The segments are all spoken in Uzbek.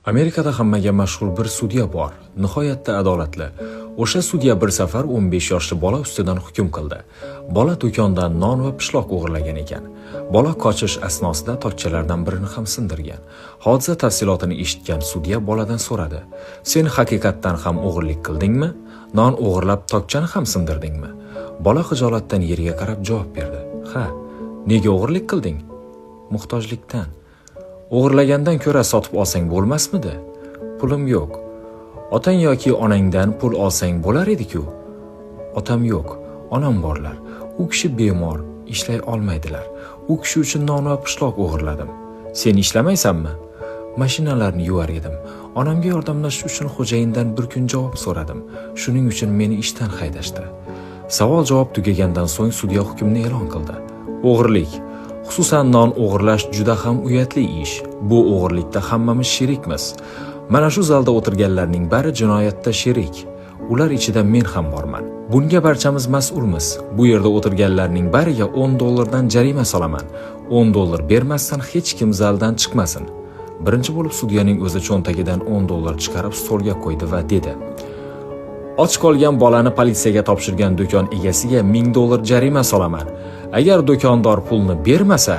Amerikada hammaga mashhur bir sudya bor, nihoyatda adolatli. O'sha sudya bir safar 15 yoshli bola ustidan hukm qildi. Bola do'kondan non va pishloq o'g'irlagan ekan. Bola qochish asnosida tokchalardan birini ham sindirgan. Hodisa tafsilotini eshitgan sudya boladan so'radi: "Sen haqiqatdan ham o'g'irlik qildingmi? Non o'g'irlab tokchani ham sindirdingmi?" Bola xijolatdan yerga qarab javob berdi: "Ha." "Nega o'g'irlik qilding?" "Muhtojlikdan." "O'g'irlagandan ko'ra sotib olsang bo'lmasmidi?" "Pulim yo'q." "Otang yoki onangdan pul olsang bo'lar edi-ku." "Otam yo'q, onam borlar. U kishi bemor, ishlay olmaydilar. U kishi uchun non va pishloq o'g'irladim." "Sen ishlamaysanmi?" "Mashinalarni yuvar edim. Onamga yordamlashish uchun xo'jayindan bir kun javob so'radim. Shuning uchun meni ishdan haydashdi." Savol-javob tugagandan so'ng sudya hukmni e'lon qildi. O'g'irlik, xususan non o'g'irlash juda ham uyatli ish. Bu o'g'irlikda hammamiz sherikmiz. Mana shu zalda o'tirganlarning bari jinoyatda sherik. Ular ichida men ham borman. Bunga barchamiz mas'ulmiz. Bu yerda o'tirganlarning bariga 10 dollardan jarima solaman. 10 dollar bermasdan hech kim zaldan chiqmasin. Birinchi bo'lib sudyaning o'zi cho'ntagidan 10 dollar chiqarib stolga qo'ydi va dedi: "Och qolgan bolani politsiyaga topshirgan do'kon egasiga 1000 dollar jarima solaman. Agar do'kondor pulni bermasa,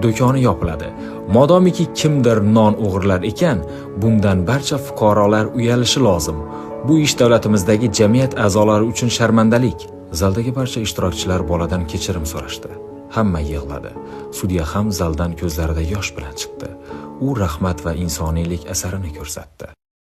do'koni yopiladi. Modomiki kimdir non o'g'irlar ekan, bundan barcha fuqarolar uyalishi lozim. Bu ish davlatimizdagi jamiyat a'zolari uchun sharmandalik." Zaldagi barcha ishtirokchilar boladan kechirim so'rashdi. Hamma yig'ladi. Sudya ham zaldan ko'zlarida yosh bilan chiqdi. U rahmat va insoniylik asarini ko'rsatdi.